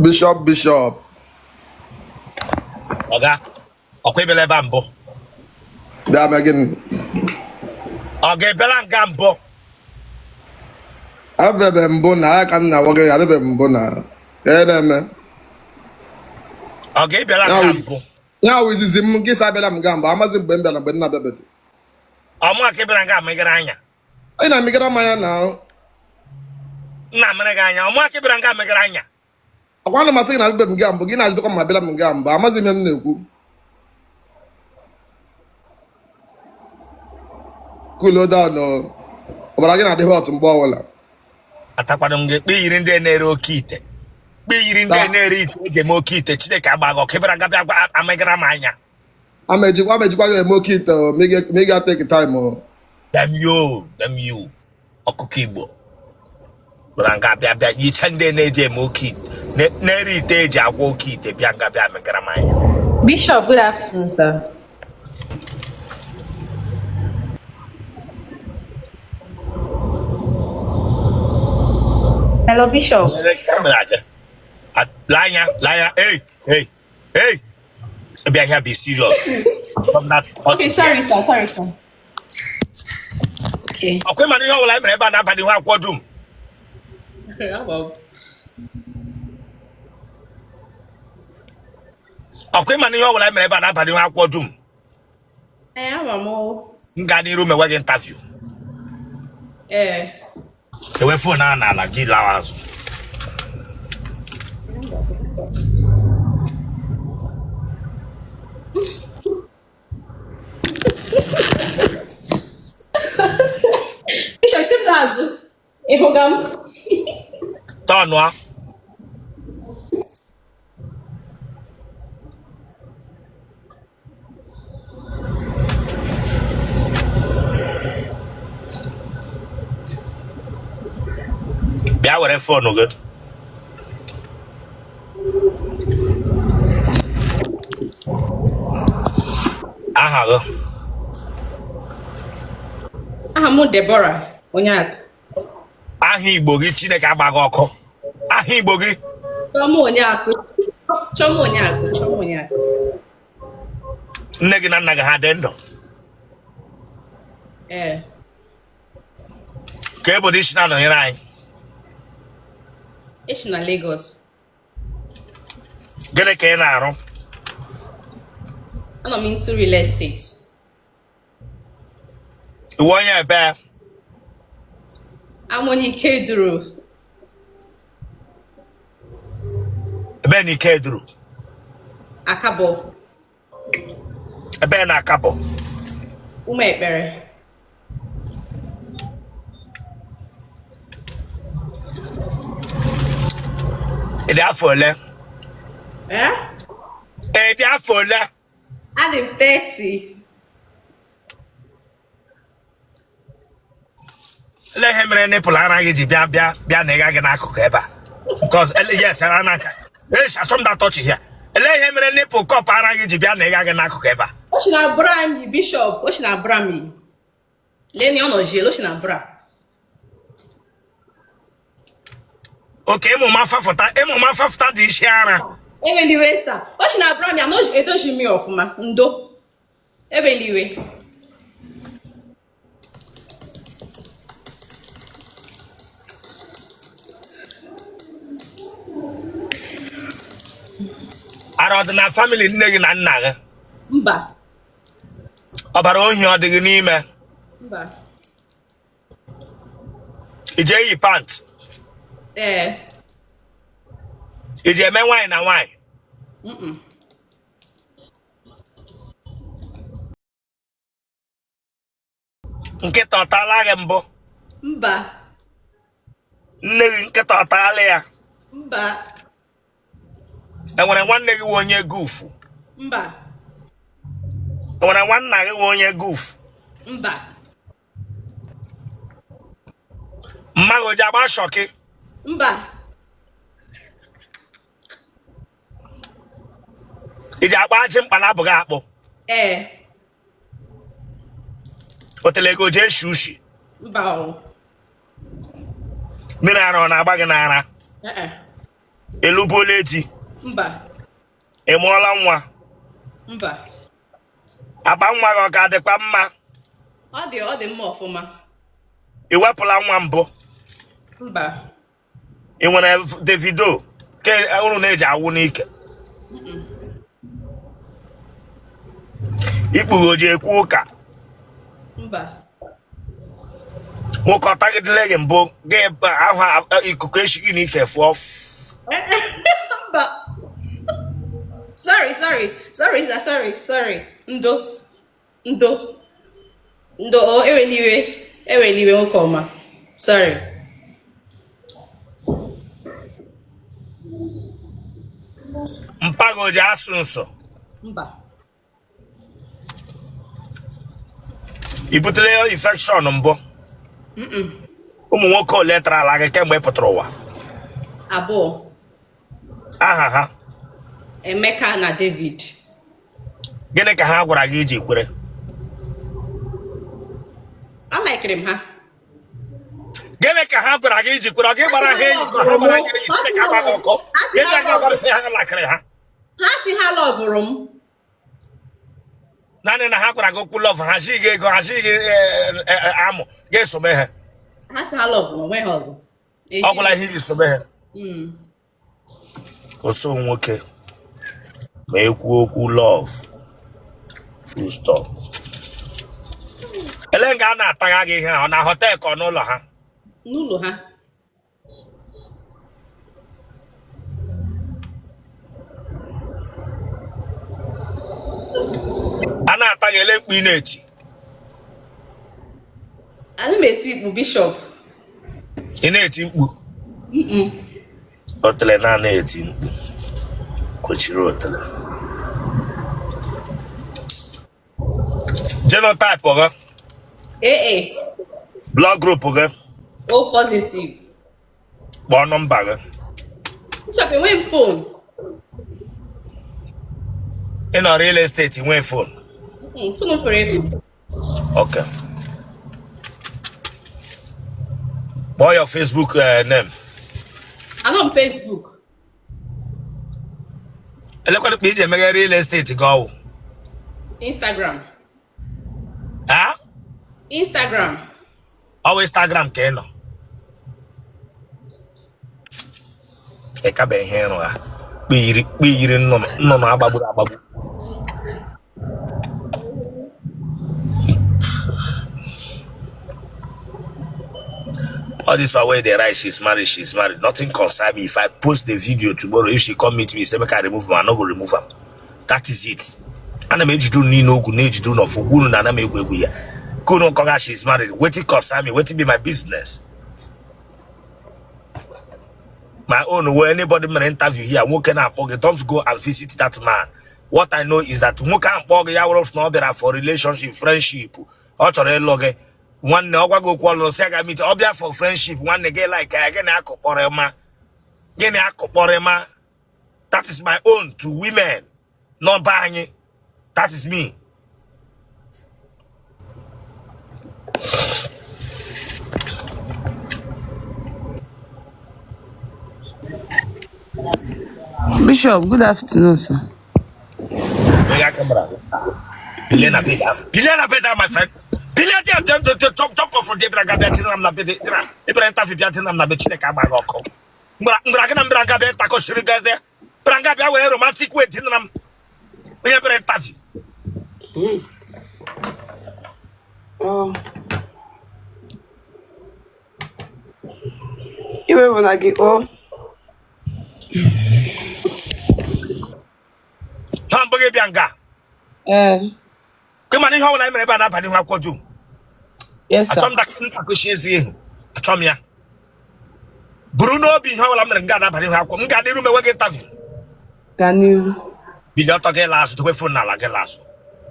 Bishop, Bishop. Ọga, ọkwa ị bịala ebe a mbụ? Bịa mee gịnị? Ọ ga-ebịala nga mbụ? Abịabe mbụ na ya ka m na-agwa gị, abịabe mbụ na ya na-eme. Ọ ga-ebịala nga mbụ? Ya wụ izizi m nke sị abịala m nga mbụ, amazi mgbe m bịara mgbe m na-abịabeghị. Ọ mụ ka ị bịara nga megara anya? Ị na-amịgara m anya na Nna mere gị anya, ọ mụ ka ị bịara nga megara anya? Ọkwa ana m asị gị na abịabe m nga mbụ, gị na-ajụkwa ma abịala m nga mbụ, amazi m ihe m na-ekwu. Cool down, ọbara gị na-adị hot mgbe ọbụla. Atakwado m gị kpe yiri ndị na-ere oke ite, kpe yiri ndị na-ere ite eji eme oke ite. Chineke agba gị ọkụ, ị bịara nga bịa gwa amịgara m anya. Ama ejikwa gị eme oke ite o, ma ị ga take time o. Damn you, damn you. Ọkụkọ Igbo bịara nga bịa bịa yicha ndị na-eji eme oke ite, na-ere ite eji agwọ oke ite, bịa nga bịa megara m anya. Bishop, good afternoon, sir. Hello, Bishop. Lee anya, lee anya, hey, hey, hey. Bịa here, be serious. From that Okay, sorry, sir. Sorry, sir. Okay. Ọkwa ị ma na ihe ọbụla anyị mere ebe a na-aba n'ihu akwụkwọ dum. Ọkwa ị ma na ihe ọbụla anyị mere ebe a na-aba n'ihu akwụkwọ dum. Ee, ama m. M gaa n'iru mewe gị interview. Ee. Ewe phone ahụ n'ala gị lawa azụ. Bishop, si m n'azụ. Ị hụga m? Tọnụọ. Bịa were phone gị. Aha gị? Aha m Deborah Onyeakụ. Aha Igbo gị, Chineke agba gị ọkụ. Aha Igbo gị? Chioma Onyeakụ. Chioma Onyeakụ. Chioma Onyeakụ. Nne gị na nna gị ha dị ndụ? Ee. Kee obodo i si na-anọnyere anyị? Esi m na Lagos. Gịnị ka ị na-arụ? Anọ m into real estate. Ị wụ onye ebe? Abụ m onye Ikeduru. Ebe na Ikeduru? Akabọ. Ebe na Akabọ? Ụmụekpere. Ị dị afọ ole? Eh? Ị dị afọ ole? Adị m 30. Ele ihe mere nipple ara gị ji bịa bịa bịa na ịga gị n'akụkụ ebe a? Because yes, ara n'aka. Ee, achọ m that touch here. Ele ihe mere nipple cup ara gị ji bịa na ịga gị n'akụkụ ebe a? O si na bra m yi, Bishop. O si na bra m yi. Lee ọ nọjiela, o si na bra. Okay, ịmụma fafụta, ịmụma fafụta dị isi ara. Ewela iwe sir. O si na bra m ya na edozi m ya ọfụma. Ndo. Ewela iwe. Ara ọ dị na family nne gị na nna gị? Mba. Ọbara ohi ọ dị gị n'ime? Mba. I ji eyi pant? Ee. I ji eme nwaanyị na nwaanyị? Nkịta ọ taala gị mbụ? Mba. Nne gị nkịta ọ taala ya? Mba. Enwere nwanne gị wụ onye gufu? Mba. Enwere nwanna gị wụ onye gufu? Mba. Mma gị o ji agba shọkị? Mba. I ji akpa ajị mkpala abụghị akpụ? Ee. Otele gị o ji eshi ushi? Mba o. Mmiri ara ọ na-agba gị n'ara? Ee. Ị lụbuola di? Mba. Ị mụọla nwa? Mba. Akpa nwa gị ọ ka dịkwa mma? Ọ dị mma ọfụma. Ị wepụla nwa mbụ? Mba. Ị nwere Davido ke ụrụ na-eji awụ n'ike? Ikpughe o ji ekwu ụka? Mba. Nwoke ọ tagidele gị mbụ gị ahụ ikuku eshi gị n'ike fụọ? Mba. Sorry, sorry, sorry, sir, sorry, sorry. Ndo, ndo, ndo, o ewela iwe, ewela iwe, nwoke ọma. Sorry. Mpa gị o ji asụ nsọ? Mba. I butela infection mbụ? Ụmụ nwoke ole tarala gị kemgbe ị pụtara ụwa? Abụọ. Aha ha? Emeka na David. Gịnị ka ha gwara gị iji kwere? Alikiri m ha. Gịnị ka ha gwara gị iji kwere? Ọ gị gbara ha enyi ka ha gbara gị enyi? Chineke agba gị ọkụ. Gịnị ka ha gwara sị ha lakịrị ha? Ha si ha loveụrụ m. Naanị na ha gwara gị okwu love, ha zighị gị ego, ha zighị gị amụ ga-esome ha? Ha si ha loveụrụ m, onweghị ọzọ. Ọ gwụla ihe iji some ha? Oso nwoke ma ekwu okwu love, full stop. Ele nga a na-atagha gị ihe a, ọ na hotel ka ọ n'ụlọ ha? N'ụlọ ha. A na-ata gị, ele mkpu ị na-eti? Ana m eti mkpu, Bishop. Ị na-eti mkpu? Otele na na-eti mkpu kwechiri otele. Genotype gị? AA. Blood group gị? O positive. Kpọọ nọmba gị. Bishop, enweghị m phone. Ị nọ real estate nwee phone? Phone m furu efu. Okay, kpọọ your Facebook name. Anọ m Facebook. Elekwana kpa iji emeghe real estate gị ọwụ? Instagram. Ha? Instagram. Ọwụ Instagram ka ị nọ? Ị kabe ihe ịrụ ha kpiyiri nnụnụ nnụnụ agbagburu agbagbu. All this one wey dey write, "She's married, she's married," nothing concern me. If I post the video tomorrow, if she come meet me, say make I remove am, I no go remove am. That is it. Ana m ejide unu niile ogwu na-ejide unu ọfụ unu na ana m egwu egwu ya ka unu nkọga. She's married, wetin concern me? Wetin be my business? My own wey anybody mere interview here, nwoke na-akpọ gị, don't go and visit that man. What I know is that nwoke ahụ kpọọ gị, ya wụrụ na ọ bịara for relationship, friendship, ọ chọrọ ịlụ gị, nwanne, ọ gwa gị okwu ọlụlụ, sị aga meet. Ọ bịa for friendship, nwanne gị, like ya, gị na-akụkpọrọ ma gị na-akụkpọrọ ma. That is my own to women nọmba anyị. That is me. Bishop, good afternoon, sir. Oya camera. Bilie na bed ahụ. Bilie na bed ahụ, my friend. Bilie dị dị dị dị chop chop off dị bịara bịa tinara m na bed bịara ịbịara interview bịa tinara m na bed. Chineke agba gị ọkụ. Mgbara gị na mbịara nga bịa takọsiri gị eze. Bịara nga bịa were romantic way tinara m. Onye bịara interview. Oh. Iwe bụ na gị o. Ha mbụ gị bịa nga. Ee. Kama na ihe ọbụla anyị mere ebe a na-aba n'ihu akwụkwọ dum. Yes, sir. Achọ m ntakịrị ezi ihu. Achọ m ya. Buru n'obi, ihe ọbụla m mere nga na-aba n'ihu akwụkwọ. M ga-adịru m enweghị interview. Gaa n'ihu. Bilie ọtọ gị laa azụ, dowe phone n'ala gị laa azụ.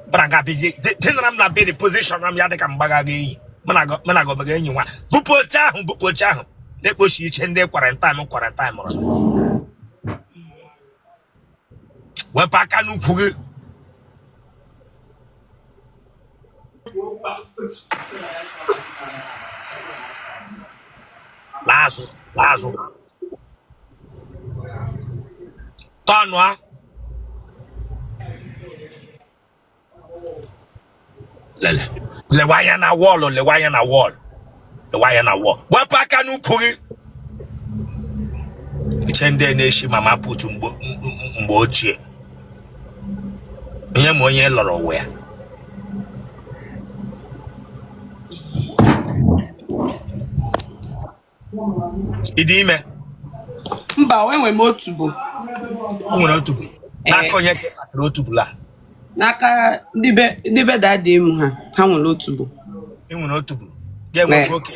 Bara nga bilie dinara m na bed, position m ya dịka mgbaga gị enyi mụ na gị omega enyi nwa. Bupụ oche ahụ, bupụ oche ahụ na-ekpochi iche ndị quarantine quarantine mụrụ. Wepụ aka n'ukwu gị. Laa azụ, laa azụ. Tọnụa. Lele. Lewe anya na wall, lewe anya na wall. Lewe anya na wall. Wepụ aka n'ukwu gị. Iche ndị na-eshi mama put mgbe ochie. Onye ma onye lọrọ ụwa ya. Ị dị ime? Mba, enwere m otubo. O nwere otubo. Ee. N'aka onye ka ị kpatara otubo a? N'aka ndị be daddy m ha nwere otubo. Ị nwere otubo. Ga-enwe Ee. oke.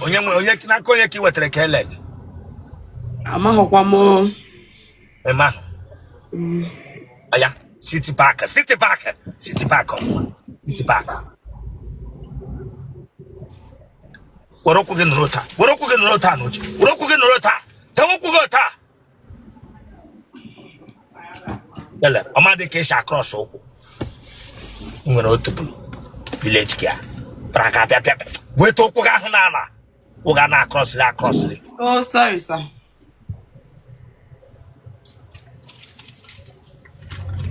Onye nwe onye n'aka onye ka ị wetara K-leg? Amaghọkwa m o. Ị mahụ. Aya, sit back, sit back, sit back ọfụma. Sit back. Were ụkwụ gị nọrọ taa. Were ụkwụ gị nọrọ taa n'oche. Were ụkwụ gị nọrọ taa. Tewe ụkwụ gị taa. Ele, ọma dị ka esi across ụkwụ. M nwere otubo village gị a. Bara ka bịa bịa bịa. Weta ụkwụ gị ahụ n'ala. Ụkwụ gị na-acrossli acrossli. Oh, sorry, sir.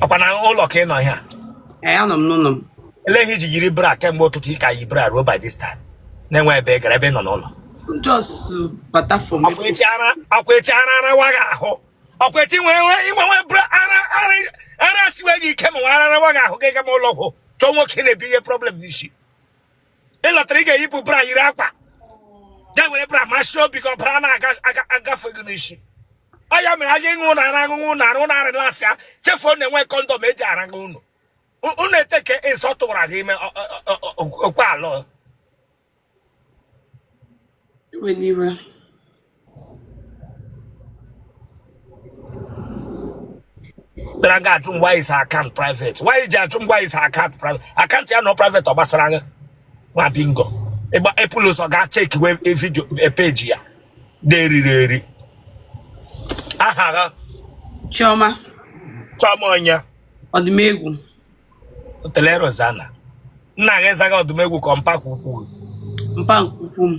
Ọkwa na ụlọ ka ị nọ ihe a. Ee, anọ m n'ụlọ m. Ele ihe iji yiri bra kemgbe ụtụtụ ị ka yi bra ruo by this time. Na-enwe ebe ị gara ebe ị nọ n'ụlọ. M just bata from Ọkwa echi ara ọkwa echi ara arawa gị ahụ. Ọkwa echi nwere nwe inwe nwe bra ara ara ara siwe gị ike ma nwe ara arawa gị ahụ gị gama ụlọ ọgwụ chọọ nwoke na-ebi ihe problem n'isi. Ị lọtara ị ga-eyipụ bra yiri akwa. Ya were bra masị obi gị ọbara na-agafe gị n'isi. Ọ ya mere aga ịṅụ na ara aṅụṅụ na arụ na arịlasị ya chefuo na enwe condom eji ara gị unu. Unu eteke nsọ tụwara gị ime okwe alụ. Iwe n'iwe. Bịara ga ajụ m why is her account private? Why ji ajụ m why is her account private? Account ya nọ private ọ gbasara gị? Nwa bingo. Ịgba epụlụ ụzọ gaa check wee video peji ya. Na-eriri eri. Aha gị Chioma. Chioma onye Ọdụmegwu. Tele Rosanna. Nna gị zaga ọdụmegwu ka mpa ka ukwu. Mpa nke ukwu m.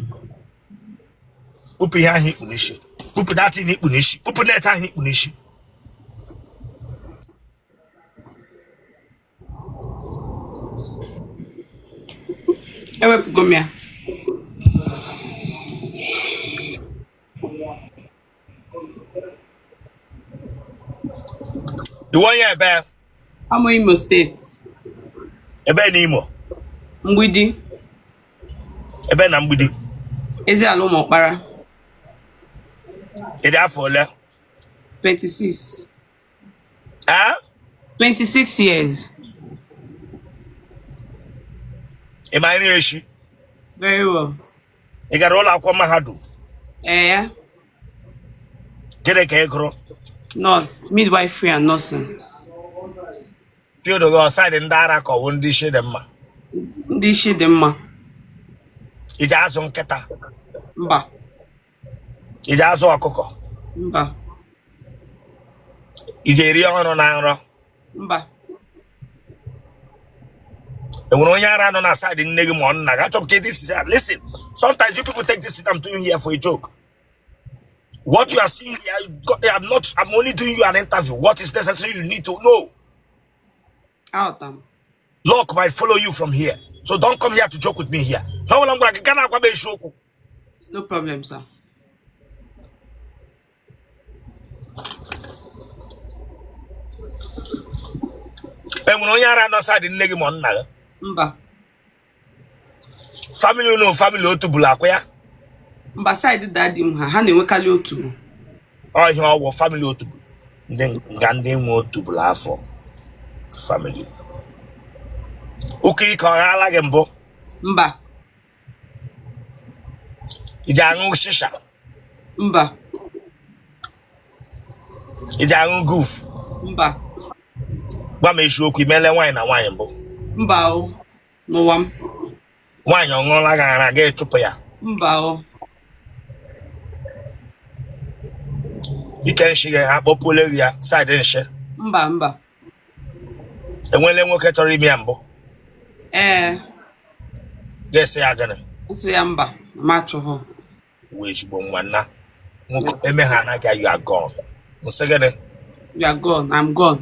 Kpụpụ ihe ahụ ikpu n'isi. Kpụpụ that thing ikpu n'isi. Kpụpụ net ahụ ikpu n'isi. Ewepụgo m ya. Iwe onye ebe Amụ Imo steeti. Ebe na Imo. Mgbidi. Ebe na Mgbidi. Eziala Ụmụọkpara. Ị dị afọ ole? 26. Eh? 26 years. Ị ma nri echi? Very well. Ị gara ụlọ akwụkwọ mahadum? Ee ya. Gịnị ka ị gụrụ? Nurse, midwifery and nursing. Field gị ọ side ndị ara ka ọ bụ ndị isi dị mma? Ndị isi dị mma. Ị ji azụ nkịta? Mba. Ị ji azụ ọkụkọ? Mba. Ị ji eri ọrụ na nrọ? Mba. Enwere onye ara nọ na side nne gị ma ọ nna gị? Achọrọ m ka this is listen. Sometimes you people take this thing I'm doing here for a joke. What you are seeing here, I'm not, I'm only doing you an interview. What is necessary you need to know. Aghọta m. Luck might follow you from here. So don't come here to joke with me here. Ha ọbụla m gwara gị gaa na-agwa m eziokwu. No problem, sir. Enwere onye ara nọ side nne gị ma ọ nna gị? Mba. Family unu family otu bụla akwa ya? Mba, side daddy m ha na-enwekarị otu. Ọ ihe ọwụ family otu bụ ndị nga ndị nwe otu bụla afọ family. Ụka ike ọ ghala gị mbụ? Mba. Ị ji aṅụ shisha? Mba. Ị ji aṅụ guf? Mba. Gwa m eziokwu, imele nwaanyị na nwaanyị mbụ? Mba o. N'ụwa m. Nwaanyị ọ ṅụọla gị ara gị chụpụ ya? Mba o. Ike nshi gị ha kpọpuole gị ya side nshi? Mba mba. Enwele nwoke chọrọ ime ya mbụ? Ee. Ga-esi ya gịnị? Nsị ya mba, ma achọghọ. Wee ezigbo nwa nna nwoke eme ha anaghị you are gone. M sị gịnị? You are gone. I'm gone.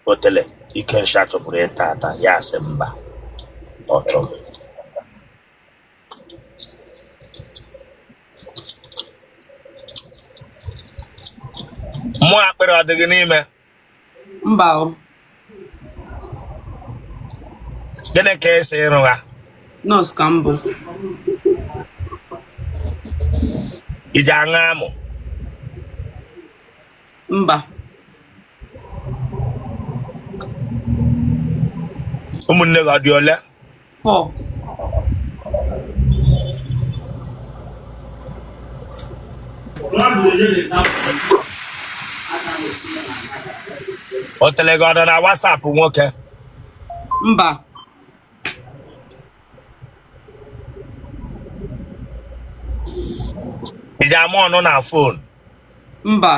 Otele ike nsha chọpụrụ ịta ata ya asị mba ọ chọghị. Mmụọ akpịrị ọ dị gị n'ime? Mba o. Gịnị ka ị sị ị rụgha? Nọọsụ ka m bụ. I ji aṅụ amụ? Mba. Ụmụnne gị ọ dị ole? 4. Otele gị ọ nọ na WhatsApp nwoke? Mba. I ji ama ọnụ na phone? Mba.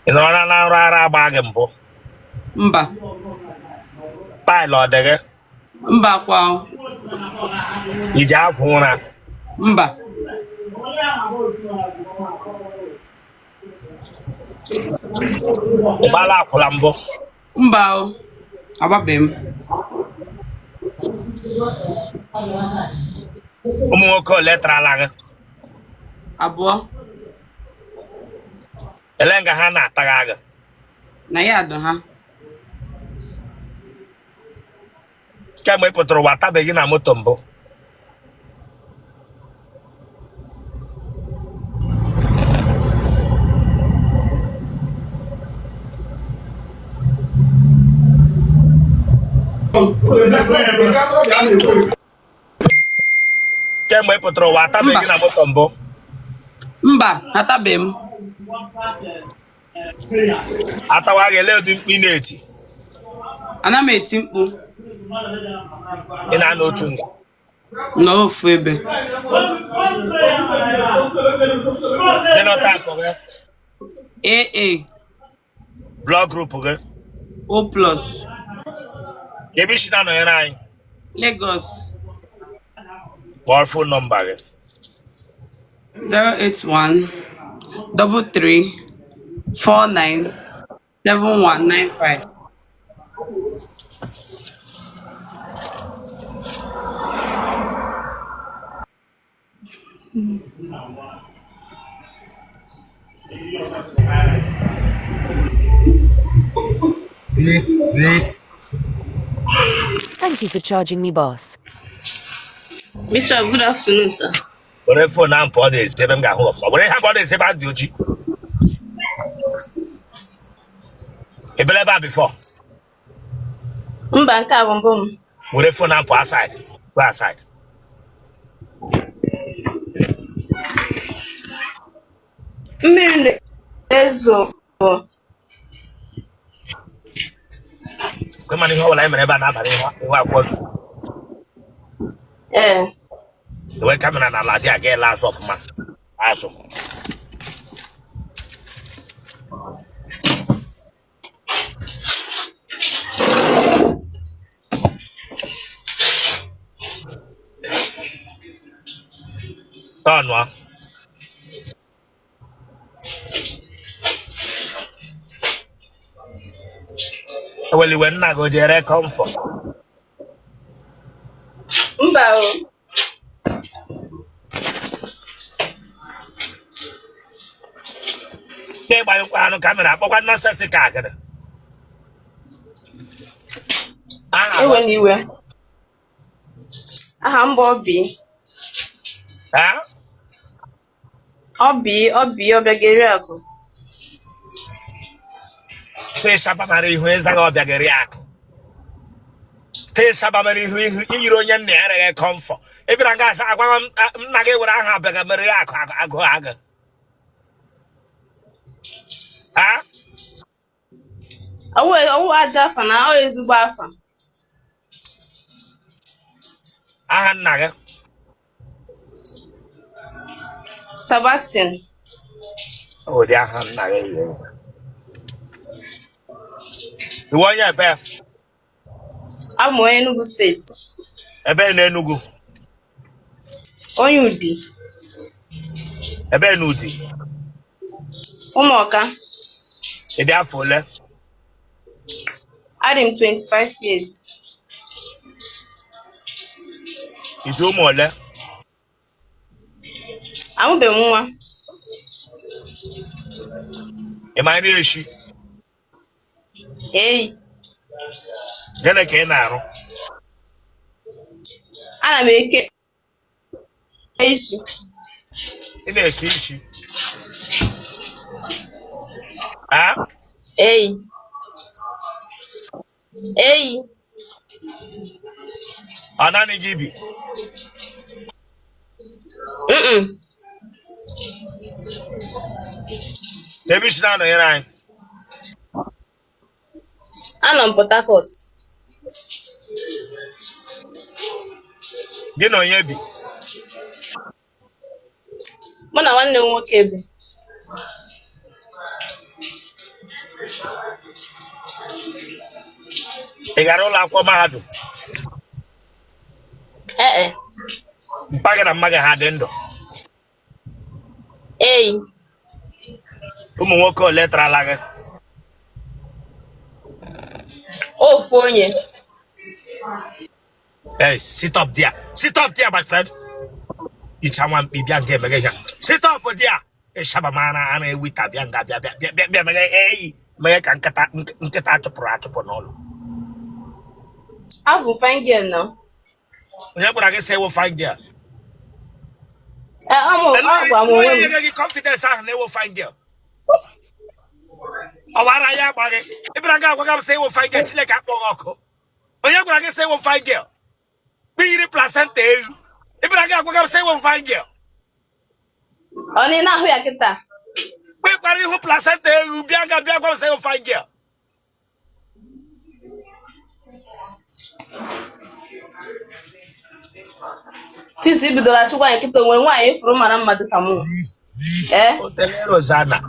Ị nọrọ na nrọ ara agba gị mbụ? Mba. Pile ọ dị gị? Mba kwa. I ji akwa ụra? Mba. Ị gbaala akwụla mbụ? Mba o. Agbabeghị m. Ụmụ nwoke ole tarala gị? 2. Ele nga ha na-atagha gị? Na ya dụ ha. Kemgbe ị pụtara ụwa atabeghị na moto mbụ? Kemgbe ị pụtara ụwa atabeghị na moto mbụ? Mba, atabeghị m. Atawa gị, ele ụdị mkpu ị na-eti? Ana m eti mkpu. Ị na-anọ otu nga? N'ofu ebe. Genotype gị? AA. Blood group gị? O plus. Ebe i si na-anọnyere anyị? Lagos. Kpọọ phone number gị. 081 33 49 7195. Thank you for charging me, boss. Bishop, good afternoon, sir. Were phone ahụ pụọ n'ezi ebe m ga-ahụ ọfụma. Were ha pụọ n'ezi ebe a dị oji. Ị bịala ebe a before? Mba, nke a bụ mbụ m. Were phone ahụ pụọ aside. Pụọ aside. Mmiri na-ezo. Kwe mana ihe ọ bụla anyị mere ebe a na-abalị ihu akwụkwọ gị. Ee. Enwe camera n'ala dị aga ele azụ ọfụma. Azụ. Tọnụọ. Ewela iwe nna gị o ji ere camphor. Mba o. Ndị gbanyekwa anụ camera akpọkwa nonsense ka agịrị. Aha Ewela iwe. Aha m bụ Obi. Eh? Obi Obi Ọbịageriakụ. Tee mara ihu ịzaghị Ọbịageriakụ. Tee mara ihu ihu iyiri onye nna ya ereghị camphor. Ị bịara nga asa agwa m nna gị were aha Ọbịageriakụ agụ agụ. Ha? Ọwụ ajọ afa na ọ ezigbo afa. Aha nna gị? Sebastian. Ụdị aha nna gị yiri. Ị wụ onye ebe? Abụ m onye Enugu steeti. Ebe na Enugu? Onye Udi. Ebe na Udi? Ụmụọka. Ị dị afọ ole? Adị m 25 years. Ị ji ụmụ ole? Amụbeghị m nwa. Ị ma nri eshi? Ei. Gịnị ka ị na-arụ? Ana m eke isi. Ị na-eke isi? A? Ei. Ei. Ọ naanị gị bi? Mm-mm. Ebe i si na-anọnyere anyị? Anọ m Port Harcourt. Gị na onye bi? Mụ na nwanne m nwoke bi. Ị gara ụlọ akwụkwọ mahadum? Ee e. Mpa gị na mma gị ha dị ndụ? Ei. Ụmụ nwoke ole tarala gị? Ofu onye. Hey, sit up there. Sit up there, my friend. Icha nwa mkpi bịa nga emeghe ya. Sit up there. Ịshaba m ara ara ewita bịa nga bịa bịa bịa bịa bịa meghe eyi meghe ka nkịta nkịta achụpụrụ achụpụ n'ụlọ. Abụ m fine girl now. Onye gwara gị sị ị wụ fine girl? Ee, ọ mụ ọ gwa m onwe Onye m. nyere gị confidence ahụ na ị wụ fine girl? Ọ wara ya agba gị. Ị bịara nga agwa m sị ị wụ fine girl Chineke akpọ gị ọkụ. Onye gwara gị sị ị wụ fine girl? Kpiyiri placenta ewu. Ị bịara nga agwa m sị ị wụ fine girl. Ọ na ị na-ahụ ya kịta? Kpekwara ihu placenta ewu bịa nga bịa gwa m sị ị wụ fine girl. Since i bidola chụkwa anyị kịta o nwere nwaanyị ị fụrụ mara mma dịka mụ. Ee? Otele Rosanna.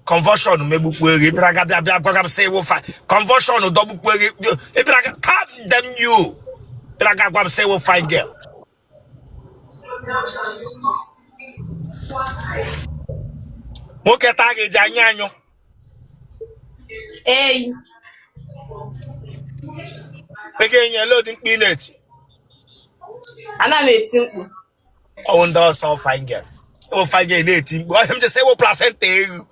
Convulsion megbukwu gị bịara ga bịa bịa gwaga m sị ị wụ fine convulsion dọgbukwu gị ị bịara ga calm damn you bịara ga gwa m sị ị wụ fine girl. Nwoke taa gị ji anya anyụ. Ei. Ị ga-enye ele ụdị mkpu ị na-eti. Ana m eti mkpu. Ọ wụ ndị ọsọ fine girl. Ị wụ fine girl na-eti mkpu. Ọhịa m ji sị ị wụ placenta ewu.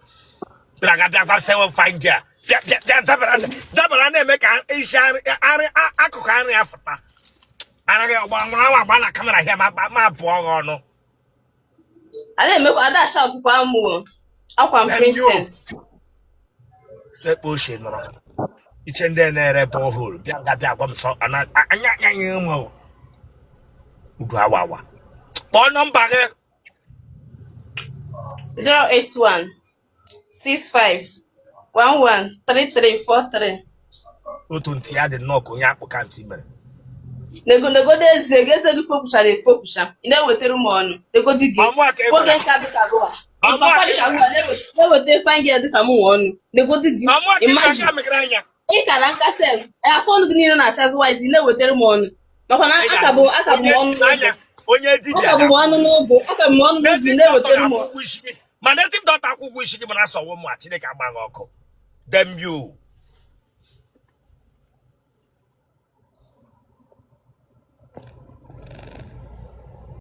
Bịara ga bịa gwa m sị ị wụ fine girl. Bịa bịa bịa dabara dabara na-eme ka isi arị arị akụkụ arị ya fụta. Ara gị ọgba nwụrụ anwụ agba na camera hịa ma ma pụọ gị ọnụ. Ada emekwa ada shout kwa mụ o. Akwa m Damn you. princess. Ekpe ochie nọrọ iche ndị na-ere borehole bịa nga bịa gwa m sọ anya anya anya ụmụ udu awa awa kpọọ nọmba gị. 081 65 11 3343. Otu ntị ya dị nnọọ ka onye akpụ ka ntị mere. Negodo eze gị eze gị fopụchara efopụcha ị na-ewetara m ọnụ negodi gị nwoke nka dịka gụwa papa dịka gụwa na-eweta fine girl dịka mụ nwe ọnụ negodi gị imagine ị kara nka sef afụ ọnụ gị niile na-achazi white ị na-ewetara m ọnụ makwa na aka bụ aka bụ ọnụ aka bụ ọnụ n'ogo aka bụ ọnụ n'ogo ị na-ewetara m ma native doctor akwụ ụgwọ isi gị mana asọwo m a Chineke agba gị ọkụ damn you.